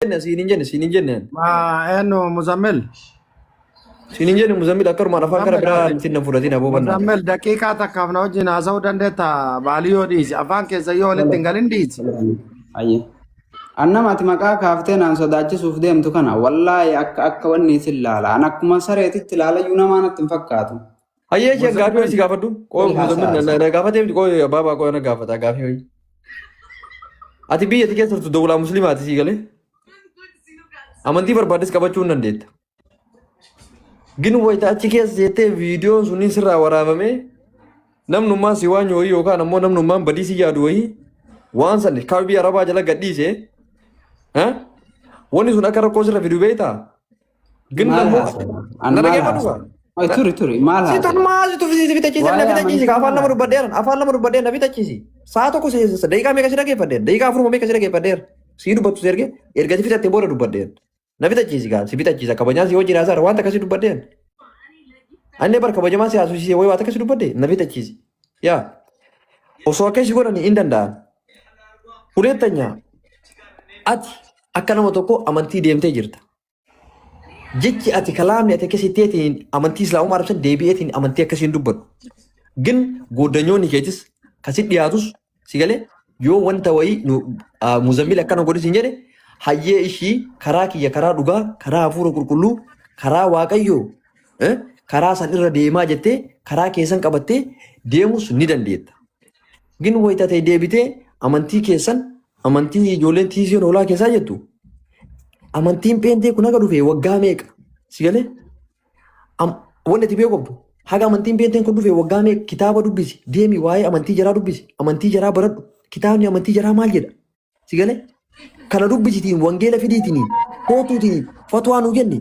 jenne, siin hin jenne, siin hin jenne. Maa eenyu Muzammil? Siin hin jenne Muzammil, akkanumaan afaan kara Muzammil biraa ati ittiin na fudhatin aboo bannaata. Muzammil daqiiqaa takkaaf na wajjin haasa'uu dandeetta baalii yoo dhiisi afaan keessa yoo walitti hin galin dhiisi. Ayyee. Annama ati maqaa kaaftee naan sodaachisuuf deemtu kana wallaahi akka akka wanni isin laala. An akkuma sareetitti ilaalayyuu namaa natti hin fakkaatu. Hayyee isheen gaafii wayii si Muzammil gaafadhu. Qoo Wali Muzammil haasaa na na gaafatee miti qoo baabaa qoo na gaafata gaafii wayii. Ati biyya ati keessa turtu dawlaa musliimaati sii galee. Amantii barbaaddes qabachuu hin dandeetta. Gin wayita achi keessa jettee viidiyoon sunniin sirraa waraabamee namnummaan si waan wayii yookaan ammoo namnummaan badii si yaadu wayii waan san kaaba biyya arabaa jala gadhiise wanni sun akka rakkoo sirra fidu beektaa? Gin Maal ammoo haasa'e? An na maal dhaggeeffadhu haasa'e? kaa. Oi, turi turi maal Si haasa'e? tun maal si tufisi si fitachiise na Waa'ee fitachiisi amantii ka afaan maal lama haasa'e? dubbadheera afaan lama dubbadheera na fitachiisi. Sa'a tokko daqiiqaa meeqa si dhaggeeffadheera daqiiqaa afuruma meeqa si dhaggeeffadheera si dubbattu si erge erga si fitattee booda dubbadheera. Na fitachiisi gaa si fitachiisa kabajaan si wajjin haasaara wanta akkasii dubbadheen. Anne bar kabajamaa si haasofsiisee wayi waan akkasii dubbadhe na fitachiisi. Yaa osoo akkasii godhanii hin danda'an. Huleettanya ati akka nama tokko amantii deemtee jirta. Jechi ati kalaamni ati akkasii teetiin amantii islaamummaa arabsan deebi'eetiin amantii akkasii hin dubbadhu. Gin gooddanyoonni keetis kasi dhiyaatus Si galee yoo wanta wayii nu muzammil akkana godhi siin jedhe hayyee ishii karaa kiyya karaa dhugaa karaa hafuura qulqulluu karaa waaqayyoo eh, karaa san irra deemaa jettee karaa keessan qabattee deemus ni dandeetta. Gin wayita ta'e deebitee amantii keessan amantii ijoolleen tiisiyoon hoolaa keessaa jettu amantiin pheenxee kun haga dhufe waggaa meeqa si galee Wanni ati beeku qabdu haga amantiin beenteen kun dhufe waggaa meeqa kitaaba dubbisi deemi waa'ee amantii jaraa dubbisi amantii jaraa baradhu kitaabni amantii jaraa maal jedha si galee kana dubbisitiin wangeela fidiitiin kootuutiin fatwaa nuu kenni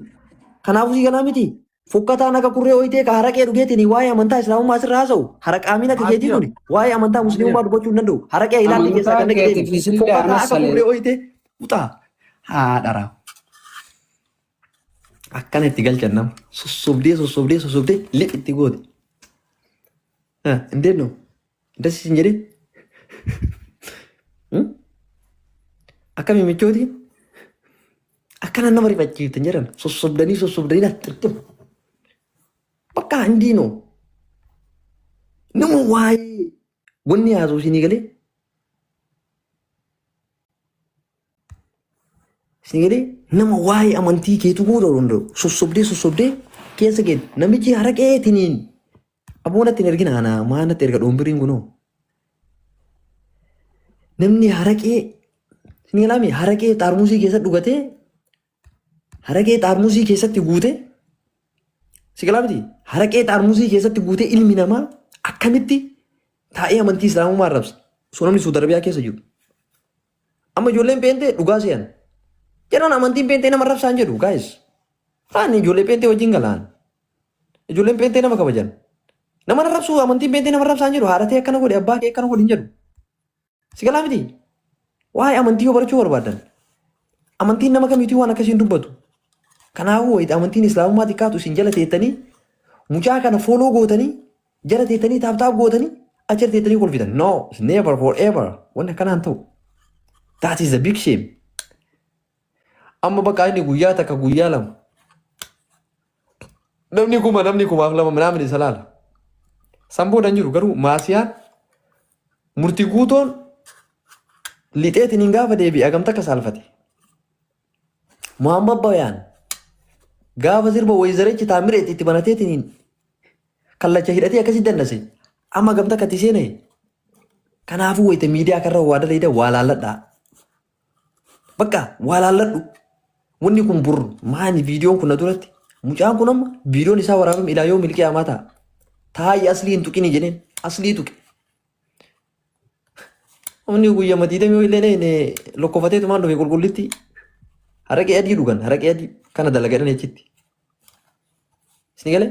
kanaafuu si galaa miti fokkataan akka kurree hoyitee ka haraqee dhugeetiin waa'ee amantaa islaamummaa asirra haasa'u haraqaamiin akka keetii kun waa'ee amantaa musliimummaa dubbachuu hin danda'u haraqee ilaalli keessaa Amantaa kan dhaqee keetiif deemi isillee fokkataa anas akka salee. kurree hoyitee utaa haadharaa. Akkana itti galchan nama. Sossobdee sossobdee sossobdee lix itti goote. Indeet no? Das isin jedhee? Akkami michooti? Akkana nama rifachiiftan jedhan sossobdanii sossobdanii xirxim. Bakka handii no. Nama waa'ee wanni haasa'u isinii galee Isin galee nama waa'ee amantii keetu guutuu danda'u sossobdee sossobdee keessa kee namichi haraqee tiniin aboo natti hin ergina ana maa natti erga dhombiriin kunoo namni haraqee isin galaami haraqee xaarmusii keessa dhugatee haraqee xaarmusii keessatti guutee si galaa miti haraqee xaarmusii keessatti guutee ilmi namaa akkamitti taa'ee amantii islaamummaa arrabsa osoo namni Suudi Arabiyaa keessa jiru. Amma ijoolleen pheenxee dhugaa se'an. Jedhan amantiin pheenxee nama arrabsaan jedhu guys. Ani ijoollee pheenxee wajjin galaan. Ijoolleen pheenxee nama kabajan. Nama arrabsuu amantiin pheenxee nama arrabsaan jedhu haadha tee akkana godhe abbaa kee akkana godhe hin jedhu. Si galaa miti? Waa'ee amantii yoo barachuu barbaadan. Amantiin nama kamiituu waan akkasii hin dubbatu. Kanaafuu wayita amantiin islaamummaa xiqqaatu isin jala teettanii mucaa kana fooloo gootanii Jala teettanii taap taap gootanii achi teettanii kolfitan. No, it's never forever. Wanni akkanaa hin ta'u. That is a big shame. Amma bakka inni guyyaa takka guyyaa lama. Namni kuma namni kumaaf lama minaamin isa laala. San booda hin jiru garuu maasiyaan murtii guutoon lixeetiin hin gaafa deebi'e hagam takka saalfate. Muhammad Bayaan gaafa sirba wayzarichi taamireetti itti banateetiin kallacha hidhatee akkasii dannase amma gamta akkatti seene kanaafuu wayita miidiyaa karra waa dalayda waa laalladhaa. Bakka waa laalladhu wanni kun bur maani viidiyoon kun na duratti mucaan kun amma viidiyoon isaa waraabame ilaa yoo milqii hamaa ta'a. Taayi aslii hin tuqini jedheen aslii tuqe. Namni guyyaa diidamii illee ne lokkofatee tumaan dhufe qulqullitti haraqee adii dhugan haraqee adii kana dalagadhan achitti. Isin galee?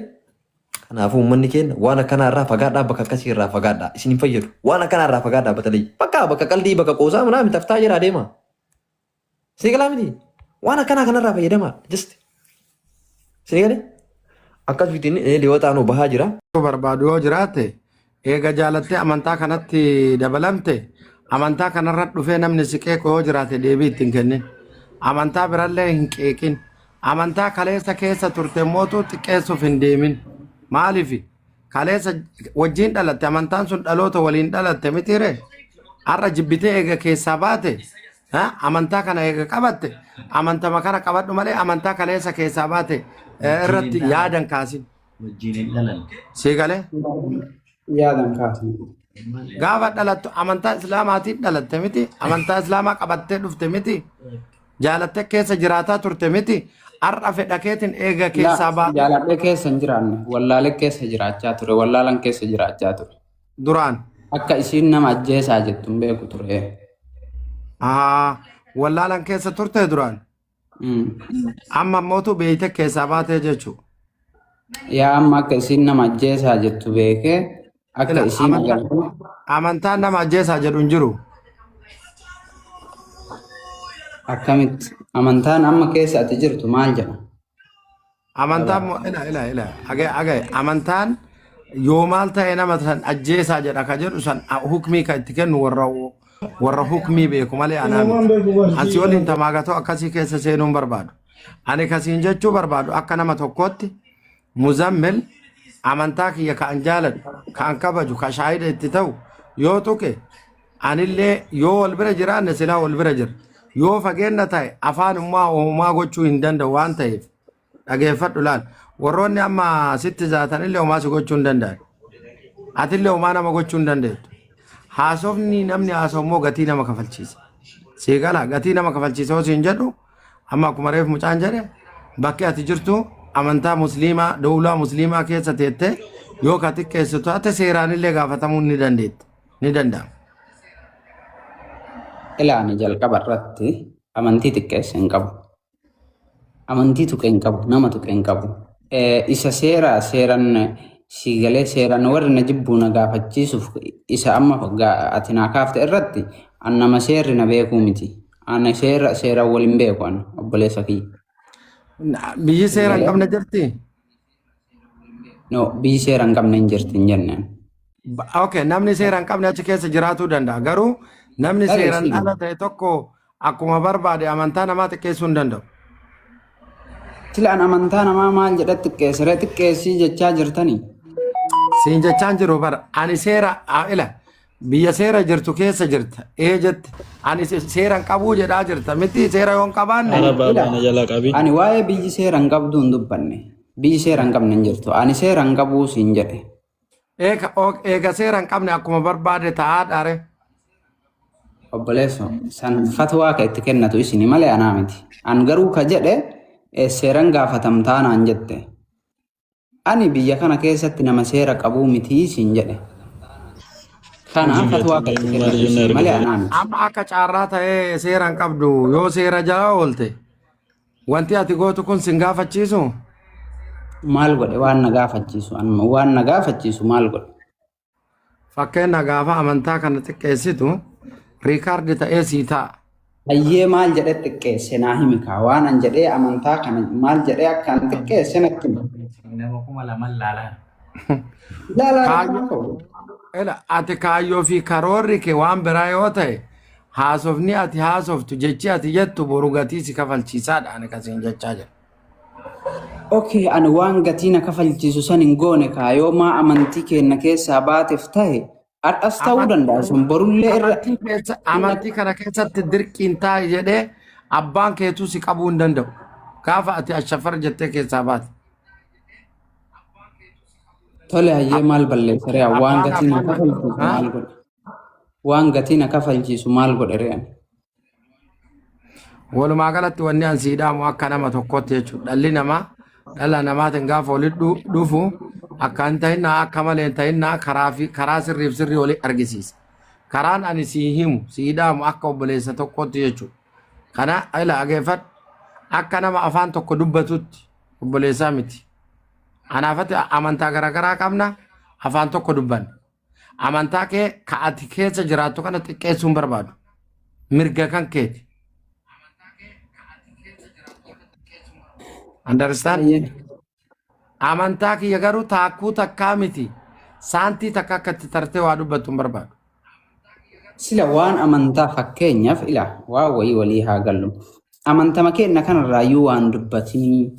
Kanaafuu uummanni keenya waan akkanaa irraa fagaadhaa bakka akkasii irraa fagaadhaa isin hin fayyadu. Waan akkanaa irraa fagaadhaa batalii. Bakka bakka qaldii bakka qoosaa manaa mitaftaa jira adeema. Isin galaa miti? Waan akkanaa kanarraa fayyadamaa. Just. Isin galee? Akkas bitiin liwaxaan bahaa jira. Barbaadu yoo jiraate eega jaalattee amantaa kanatti dabalamte amantaa kanarra dhufee namni si qeequ yoo jiraate deebii ittiin kennin. Amantaa birallee hin qeeqin. Amantaa kaleessa keessa turte mootu xiqqeessuuf hin deemin. Maaliif? Kaleessa wajjin dhalatte, amantaan sun dhaloota waliin dhalatte mitiire? Har'a jibbitee eega keessaa baate, ha? Amantaa kana eega qabatte, amantama kana qabadhu malee amantaa kaleessa keessaa baate irratti Wajjin hin dhalan. yaadan kaasin. Wajjin hin dhalan. Sii galee? Yaadan kaasne. Gaafa dhalattu amantaa Islaamaatiin dhalatte miti, amantaa Islaamaa qabattee dhufte miti, jaalattee keessa jiraataa turte miti, har'a fedha keetiin eega Laa keessaa baate jaaladhee keessa hin jiraanne, wallaalee keessa jiraachaa ture, wallaalan keessa jiraachaa ture. Duraan. Akka isiin nama ajjeesaa jettu hin beeku ture. Haa, wallaalan keessa turte duraan. Amma ammootu beeyte keessaa baatee jechuudha. Yaa amma akka isiin nama ajjeesaa jettu beekee akka Ila isiin agartu. Amantaan nama ajjeesaa jedhu hin jiru. Akkamitti amantaan amma keessa ati jirtu maal jedha? Amantaan moo ila ila ila agay agay amantaan yoo maal ta'e nama san ajjeesaa jedha ka jedhu san hukmii ka itti kennu warra hukmii beeku malee anaa Uumamaan miti. beeku barsi. Ansi waliin tamaagatoo akkasii keessa seenuun barbaadu. Ani kasiin jechuu barbaadu akka nama tokkootti Muzammil amantaa kiyya ka an jaaladhu, ka an kabaju, ka shaahida itti ta'u yoo tuqe, anillee yoo wal bira jiraanne silaa wal bira jira. Yoo fageenna ta'e afaanummaa homaa gochuu hin danda'u waan ta'eef dhageeffadhu laal. Warroonni amma sitti zaatanillee homaa si gochuu hin danda'an. Atillee homaa nama gochuu hin dandeettu. Haasofni namni haasa'u immoo gatii nama kafalchiisa. Sii gala? Gatii nama kafalchiisa yoo siin jedhu, amma akkuma reef mucaan jedhe, bakki ati jirtu amantaa musliimaa, dowlaa musliimaa keessa teettee yoo ka xiqqeessitu taate seeraanillee gaafatamuu ni dandeetta. Ni danda'ama. Ilaa, ani jalqaba irratti amantii xiqqeesse hin qabu. Amantii tuqe hin qabu. Nama tuqe hin qabu. Isa seera seeran si galee seeran warri na jibbuu na gaafachiisuuf isa amma ati naa kaafte irratti an nama seerri na beekuu miti. Ani seera seeraan wal hin beeku an obboleessa kiyya. Biyyi seera hin Galee? qabne jirti? No, biyyi seera hin qabne hin jirti hin jenneen. Okay, namni seera hin qabne achi keessa jiraatuu danda'a. Garuu namni seeraan Dhageessi. ala ta'e tokko akkuma barbaade amantaa namaa xiqqeessuu hin danda'u. Sila an amantaa namaa maal jedha xiqqeessire? Xiqqeessii jechaa jirtanii? Siin jechaan jiru bara ani seera ila biyya seera jirtu keessa jirta ee jette, ani seera hin qabuu jedhaa jirta miti? Seera yoo hin qabaanne Ara Ani ila baabaa na jalaa qabi. ani waa'ee biyyi seera hin qabdu hin dubbanne. Biyyi seera hin qabne hin jirtu. Ani seera hin qabuu siin jedhe. Eega seera hin qabne akkuma barbaade ta'aa dhaare. Obboleesso, san fatwaa ka itti kennatu isini malee anaa miti. An garuu ka jedhe seeran gaafatamtaa naan jette. Ani biyya kana keessatti nama seera qabuu mitii siin jedhe. Kana Hojii fatwaa ka keetiin itti maal kennatu jennee isini malee argite? anaa miti. Amma akka caarraa ta'ee seera hin qabdu yoo seera jala oolte wanti ati gootu kun sin gaafachiisu. Maal godhe waan na gaafachiisu? Waan na gaafachiisu maal godhe? Fakkeenya gaafa amantaa kana xiqqeessitu record ta'ee sii ta'a. Hayyee, maal jedhee xiqqeesse naa himi kaa? Waan an jedhee amantaa kana maal jedhee akka an xiqqeesse natti himi. Nama 2000 laalaa. Ilaalaa Kaayyoo rakkoo qabu. Ela ati kaayyoo fi karoorri kee waan biraa yoo ta'e, haasofni ati haasoftu, jechi ati jettu boru gatii si kafalchiisaadha ani kasiin jechaa jira. Okay, ani waan gatii na kafalchiisu san hin goone kaa. Yoo maa amantii keenya keessaa baateef ta'e har'as ta'uu danda'a, sun borullee irra Amantii kana keessatti dirqiin taa'i jedhee abbaan keetuu si qabuu hin danda'u. Gaafa ati ashafar jettee keessaa baate. Tole, hayyee, maal balleessa ree? Waan Abbaan gatii na abbaan kafalchiisu maal godhe? Waan gatii na kafalchiisu maal godhe ree ani? Walumaa galatti wanni an sii dhaamu akka nama tokkotti jechuudha. Dhalli namaa dhala namaatiin gaafa walitti dhufu akka hin ta'innaa, akka malee hin ta'innaa, karaa fi karaa sirriif sirrii walii argisiisa. Karaan ani sii himu sii dhaamu akka obboleessa tokkotti jechuudha. Kana ila dhageeffadhu, akka nama afaan tokko dubbatutti, obboleessaa miti. Anaafatti amantaa garaagaraa qabna, afaan tokko dubbanna. Amantaa kee ka ati keessa jiraattu kana xiqqeessuu hin barbaadu. Mirga kan keeti. Understand? Hayyee. Amantaa kiyya garuu taakkuu takkaa miti. Saantii takka akka itti tartee waa dubbattu hin barbaadu. Sila waan amantaa fakkeenyaaf ila waa wayii walii haa gallu. Amantama keenna kanarraayyuu waan dubbatinii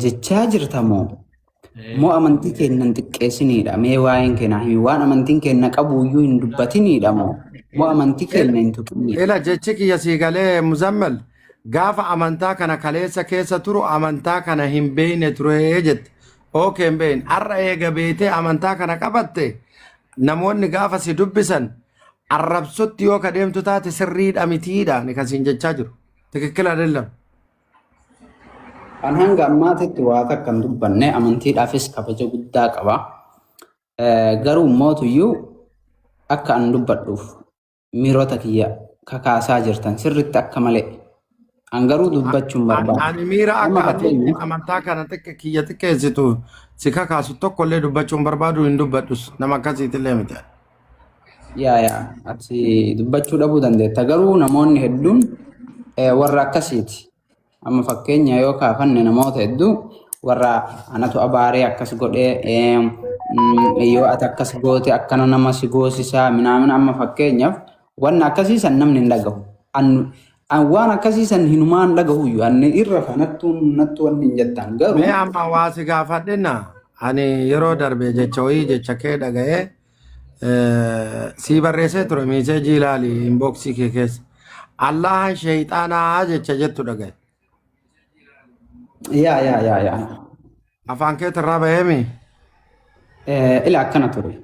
jechaa jirta moo? Moo amantii keenna hin xiqqeessiniidha? Mee waa'een keenna himi. Waan amantiin keenna qabuyyuu hin dubbatiniidha moo? Moo amantii keenna hin tuqiniidha? Ila jechi kiyya sii galee Muzammil gaafa amantaa kana kaleessa keessa turu amantaa kana hin beekne ture jette. Okay hin beekne. Har'a eega beektee amantaa kana qabatte namoonni gaafa si dubbisan arrabsotti yoo ka deemtu taate sirriidha mitiidha ni kan siin jechaa jiru. Tikikkila adeellam. Kan hanga ammaatitti waa takka hin dubbanne amantiidhaafis kabaja guddaa qaba. Garuu mootuyyuu akka an dubbadhuuf miirota kiyya kakaasaa jirtan sirritti akka malee. An garuu dubbachuun barbaada. Ani miira Amma akka ati fakkeenya amantaa kana xiqqe kiyya xiqqeessitu si kakaasu tokkollee dubbachuun barbaadu hin dubbadhus nama akkasiitillee miti. Yaa yaa ati dubbachuu dhabuu dandeetta garuu namoonni hedduun warra akkasiiti. Amma fakkeenya yoo kaafanne namoota hedduu warra anatu abaaree akkas godhee yoo ati akkas goote akkana nama si goosisaa minaamin amma fakkeenyaaf wanna akkasii san namni hin dhagahu. An waan akkasii san hinumaan dhagahu anni irra fanattuu nattu wanni hin jettan garuu Mee amma waa si gaafadhina ani yeroo darbe jecha wayii jecha kee dhaga'ee sii barreessee ture meeseejii ilaali inboksii kee keessa. Allahan sheeyxaanaa jecha jettu dhaga'e. Yaa yaa yaa yaa. Afaan keetirraa irraa ba'eemi. Ila akkana ture.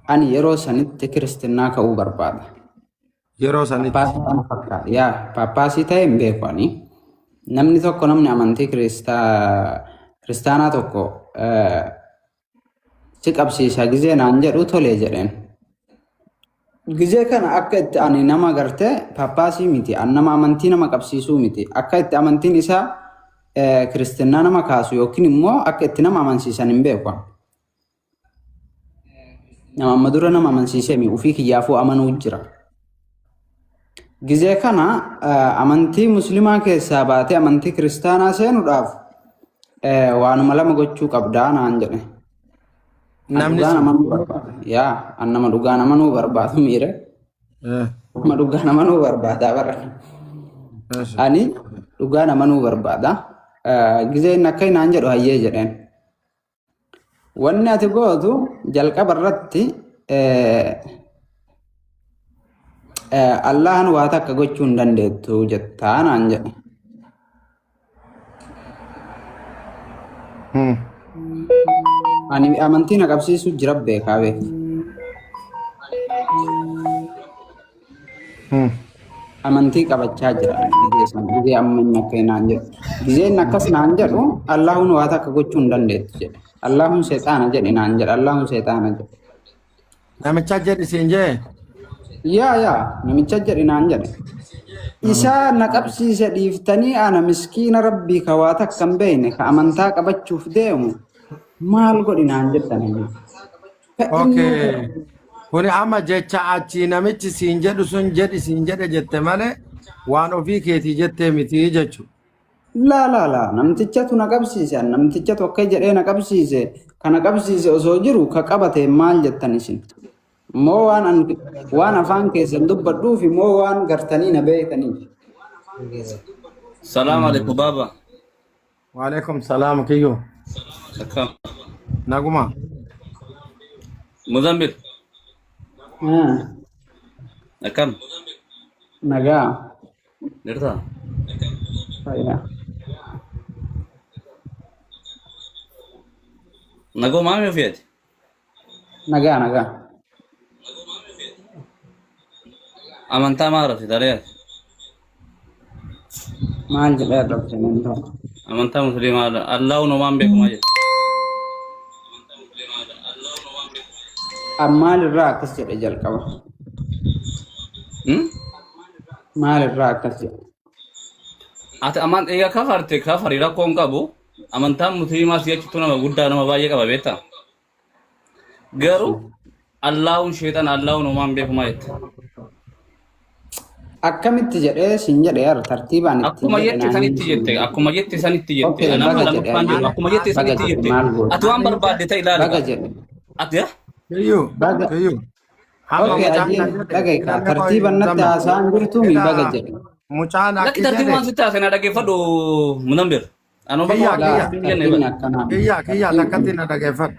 Ani yeroo sanitti kiristinnaa ka'uu barbaada. Yeroo sanitti. Paappaasii kana fakkaata. Yaa paappaasii ta'e hin beeku ani. Namni tokko namni amantii kiristaanaa tokko si qabsiisa gizee naan jedhu tolee jedheen. Gizee kana akka itti ani nama gartee paappaasii miti, an nama amantii nama qabsiisuu miti. Akka itti amantiin isaa kiristinnaa nama kaasu yookiin immoo akka itti nama amansiisan hin beeku. Nama amma dura nama amansiisee mi ofii kiyyaafuu amanuu jira. Gizee kana amantii musliimaa keessaa baatee amantii kiristaanaa seenuudhaaf waanuma lama gochuu qabdaa naan jedhe. An Namni dhugaan sun. amanuu barbaada. Yaa an nama dhugaan amanuu barbaadu miire. Nama dhugaan amanuu barbaada bara. Ani dhugaan amanuu barbaada. Gizee inni akka naan jedhu hayyee jedheen. Wanni ati gootu jalqaba irratti Allahan waa takka gochuu hin dandeettu jettaa naan jedhe. Ani amantii na qabsiisu jira beekaa beeku. Amantii qabachaa jira gizee sana gizee amma inni akka naan jedhu. Gizee inni akkas naan jedhu Allahuun waa takka gochuu hin dandeettu jedhe. Allahuun seexaana jedhe naan jedhe Allahuun seexaana jedhe. Namicha jedhi siin jee. Yaa yaa namicha jedhe naan jedhe. Isaa na qabsiise dhiiftanii ana miskiina rabbii ka waa takka hin beekne ka amantaa qabachuuf deemu maal godhi naan jettan. Okay. Kuni amma jecha achii namichi siin jedhu sun jedhi siin jedhe jette malee waan ofii keetii jettee miti jechuudha. Laa laa laa namtichatu na qabsiise an namtichatu akka jedhee na qabsiise kana qabsiise osoo jiru ka qabate maal jettan isin moo waan an waan afaan keessan dubbadhuufi moo waan gartanii na beektaniif. Salaam alaikum baba. Waalaikum salaam kiyyoo. Akkam. Naguma. Muzammil. Ah, Akkam. Nagaa. Jirta? Fayyaa. Nagoo maami ofiati? Nagaa nagaa. Amantaa maal arrabsite daree? Maal jedhee arrabse namni tokko? Amantaa musliimaa Allahu numaan beeku maal jedhe? An maalirraa akkas jedhe jalqaba? Hmm? Maalirraa akkas jedhe? Ati aman egaa kafarte kafari rakkoo hin qabu. Amantaan musliimaa si'achitu nama guddaa nama baay'ee qaba beektaa? Garuu Allaahun sheexana Allaahun homaan beeku maal jette? Akkamitti jedhee siin jedhe yaar tartiibaan ittiin Akkuma jedhe jette naan sanitti jette akkuma jette sanitti jette Okay, anama baga jedhe lammaffaan jedhu akkuma jette baga sanitti jedhe jette maal goote? ati waan barbaadde ta'e ilaali Baga gaa. jedhe. Ati yaa? Kiyyuu. Baga Kiyyuu. Amma Okay, mucaan ayyee kan jedhe dhaga'i kaa ilaallee tartiiban natti qoyi haasa'an jirtuumi Ila baga jedhe. Mucaan Lakki akki tartiiba jedhe waan sitti haasa'e na dhaggeeffadhu Muzammil. Anoo bakka kiyya waan Laa kiyya hin jenne tartiibni bara. akkanaa kiyya miti. kiyya Tartiibni takkatti na dhageeffadhu.